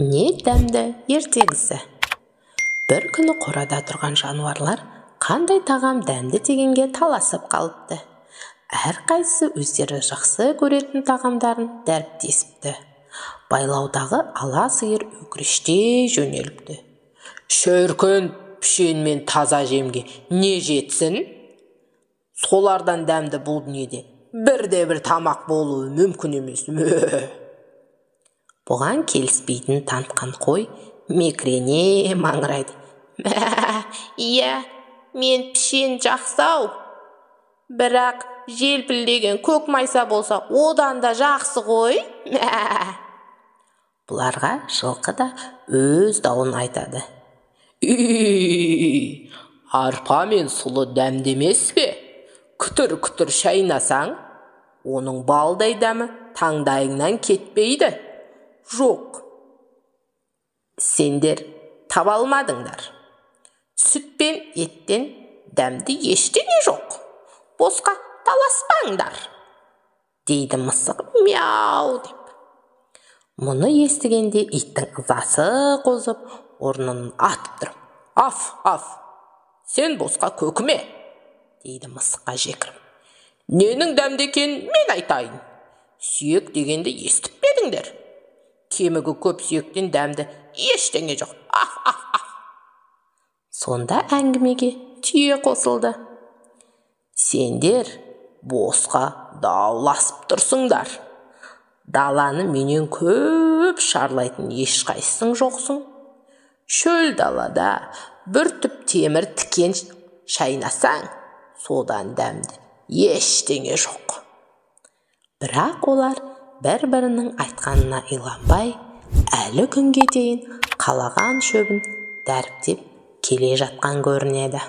Не дәмді ертегісі. Бір күні қорада тұрған жануарлар қандай тағам дәмді дегенге таласып қалыпты. Әрқайсысы өздері жақсы көретін тағамдарын дәріптесіпті. Байлаудағы ала сиыр өкірештей жөнеліпті. Шіркін, пішен мен таза жемге не жетсін? Солардан дәмді бұл дүниеде бірде-бір тамақ болуы мүмкін емес. Бұған келіспейтінін танытқан қой мекірене маңырайды. Мә, иә, мен пішен жақсы-ау. Бірақ желпілдеген көк майса болса, одан да жақсы ғой. Мә. Бұларға жылқы да өз дауын айтады. Үй, арпа мен сұлы дәмді емес пе? Күтір-күтір шайнасаң, оның балдай дәмі таңдайыңнан кетпейді. Жоқ, сендер таба алмадыңдар. Сүт пен еттен дәмді ештеңе жоқ. Босқа таласпаңдар, дейді мысық мяу деп. Мұны естігенде иттің ызасы қозып, орнынан атып тұрып, аф, аф, сен босқа көкіме, дейді мысыққа жекіріп. Ненің дәмді екенін мен айтайын. Сүйек дегенді естіп пе едіңдер? Кемігі көп сүйектен дәмді ештеңе жоқ. Аф, аф, аф. Сонда әңгімеге түйе қосылды. Сендер босқа дауласып тұрсыңдар. Даланы менен көп шарлайтын ешқайсың жоқсың. Шөл далада бір түп темір тікен шайнасаң, содан дәмді ештеңе жоқ. Бірақ олар бір-бірінің айтқанына иланбай, әлі күнге дейін қалаған шөбін дәріптеп келе жатқан көрінеді.